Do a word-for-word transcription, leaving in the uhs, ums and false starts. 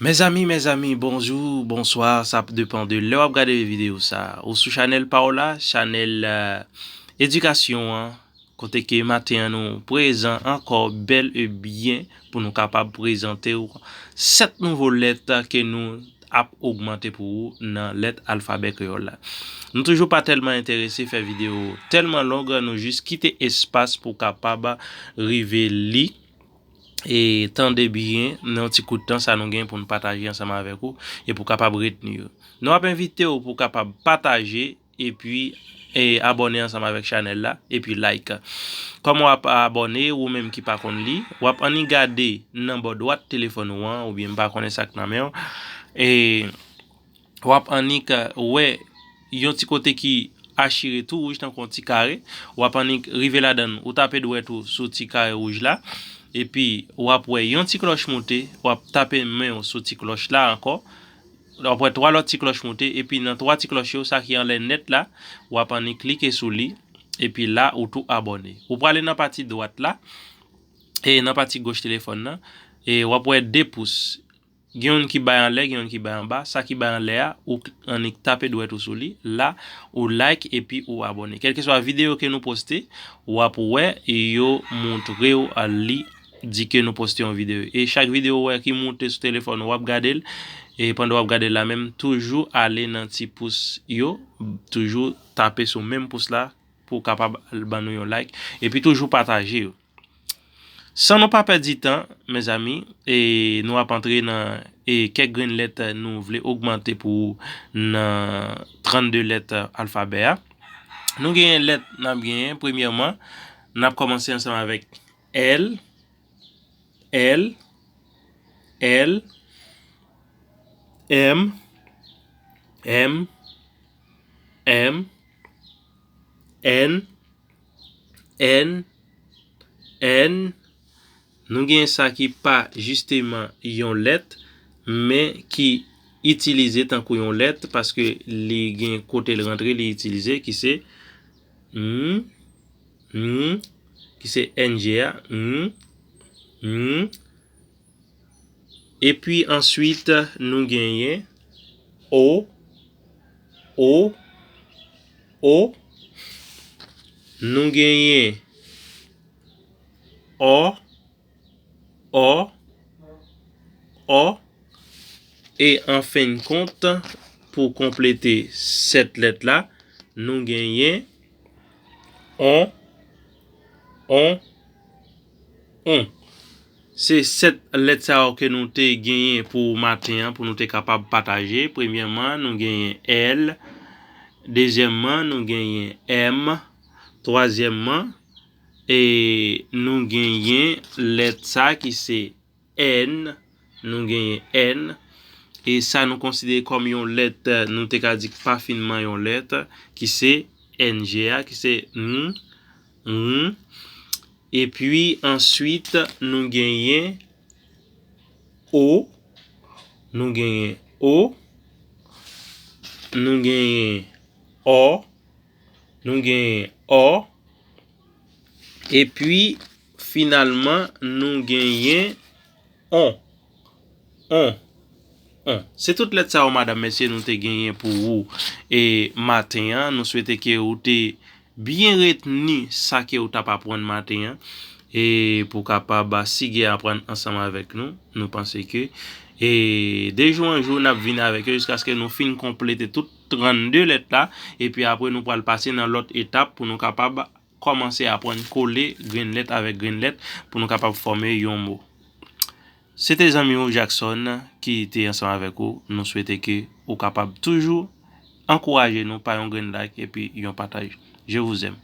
Mezanmi, mezanmi, bonjou, bonswa, sa ap depann de lè w ap gade videyo sa. Ou sou chanèl pa w la, chanèl, euh, edikasyon an, kote ke maten an nou prezan ankò bèl e byen pou nou kapab prezante w sèt nouvo lèt ke nou ap ogmante pou ou nan lèt alfabè kreyòl la. Nou toujou pa tèlman enterese fè videyo tèlman long, nou jis kite espas pou kapab rive li e tande byen nan yon ti kout tan sa nou gen pou n pataje ansanm avèk ou e pou kapab retni yo. Nou ap envite w pou kapab pataje epi e abòne ansanm avèk chanèl la epi like. Kòman w ap abòne ou menm ki pa konn li? W ap annik gade nan bò dwat telefòn ou an oubyen m pa konnen sa k nan men w. E w ap annik wè yon ti kote ki achire tou wouj tankou yon ti kare. W ap annik rive ladan l, ou tape dwèt ou sou ti kare wouj la. Epi w ap wè yon ti klòch moute, w ap tape men w sou ti klòch la ankò. W ap wè twa lòt ti klòch moute, epi nan twa ti klòch yo, sa ki anlè nèt la, w ap annik klike sou li, epi la ou tou abòne. Ou prale nan pati dwat la, e nan pati goch telefòn nan, e w ap wè de pous. Gen youn ki bay anlè, gen youn ki bay anba. Sa ki bay anlè a, ou annik tape dwèt ou sou li. La, ou like epi ou abòne. Kèlkeswa videyo ke nou poste, w ap wè yo montre w li, di ke nou poste yon videyo. E chak videyo ou wè ki moute sou telefòn ou, w ap gade l. E pandan w ap gade l la menm, toujou ale nan ti pous yo, toujou tape sou menm pous la pou w kapab ban nou yon like. Epi toujou pataje yo. San nou pa pèdi tan, mezanmi, e nou ap antre nan e kèk grenn lèt nou vle ogmante pou ou nan trannde lèt alfabè a. Nou genyen lèt n ap genyen, premyèman, n ap kòmanse ansanm avèk L, L, L, M, M, M, N, N, N. Nou gen sa ki pa jisteman yon lèt, men ki itilize tankou yon lèt, paske li gen kote l rantre, li itilize, ki se M, M, ki se N G a, M, M. Epi answit, nou genyen O, O, O. Nou genyen O, O, O. E an fen kont, pou konplete sèt lèt la, nou genyen on, on, on. Se sèt lèt sa yo ke nou te genyen pou maten an, pou nou te kapab pataje. Premyèman, nou genyen L. Dezyèmman, nou genyen M. Twazyèmman, e nou genyen lèt sa ki se N. Nou genyen N. E sa nou konsidere kòm yon lèt, nou te ka di k pa finman yon lèt, ki se N G a, ki se N, N. Epi answit, nou genyen O. Nou genyen O. Nou genyen O. Nou genyen O. Epi, finalman, nou genyen on. On. On. Se tout lèt sa yo, madanm, mesye, nou te genyen pou ou e maten an. Nou swete ke ou te byen retni sa ke ou t ap aprann maten an. E pou kapab sige aprann ansanm avèk nou. Nou panse ke e de jou an jou, n ap vin avèk yo jiskaske nou fin konplete tout trannde lèt la. Epi apre, nou pral pase nan lòt etap pou nou kapab kòmanse aprann kole grenn lèt avèk grenn lèt pou nou kapab fòme yon mo. Se te zanmi w Jackson ki te ansanm avèk ou. Nou swete ke ou kapab toujou ankouraje nou pa yon grenn like epi yon pataj. Je vous aime.